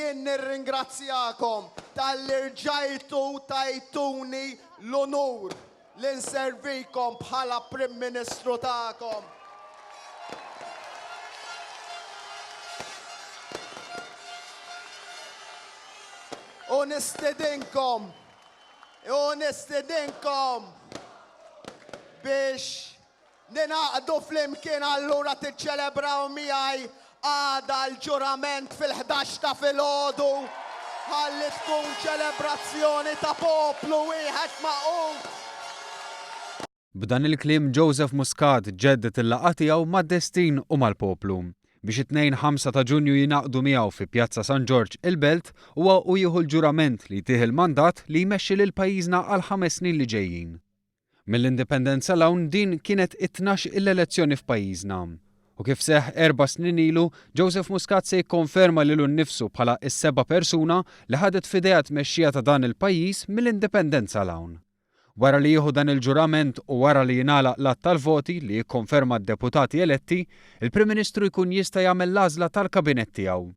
Jien nirringrazzjakom talli rġajtu tajtuni l-unur li nservikom bħala Prim Ministru tagħkom. U nistedinkom, u nistedinkom biex Ningħaqdu flimkien allura tiċċelebraw miegħi għada l-ġurament fil-ħdax ta' filgħodu ħalli tkun ċelebrazzjoni ta' poplu wieħed magħqud. B'dan il-kliem Joseph Muscat ġedded il-laqgħa tiegħu mad-destin u mal-poplu. Biex it-Tnejn 5 ta' Ġunju jingħaqdu miegħu fi Pjazza San Ġorġ il-Belt huwa u jieħu l-ġurament li jtih il-mandat li jmexxi lil pajjiżna għall-ħames snin li ġejjin. Mill-Indipendenza 'l hawn din kienet it-tnax il-elezzjoni f'pajjiżna. U kif seħħ erba' snin ilu, Joseph Muscat se jikkonferma lilu nnifsu bħala s-seba' persuna li ħadet f'idejha t-tmexxija ta' dan il-pajjiż mill-Indipendenza 'l hawn. Wara li jieħu dan il-ġurament u wara li jingħalaq l-għadd tal-voti li jikkonferma d-deputati eletti, il-Prim Ministru jkun jista' jagħmel l-għażla tal-Kabinett tiegħu.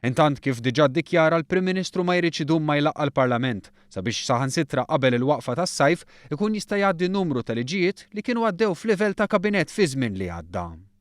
Intant kif diġà ddikjara l-Prim Ministru ma jridx idum ma jlaqqa' l-Parlament sabiex saħansitra qabel il-waqfa tas-sajf ikun jista' jgħaddi numru ta' liġijiet li kienu għaddew f'livell ta' Kabinett fiż-żmien li għadda.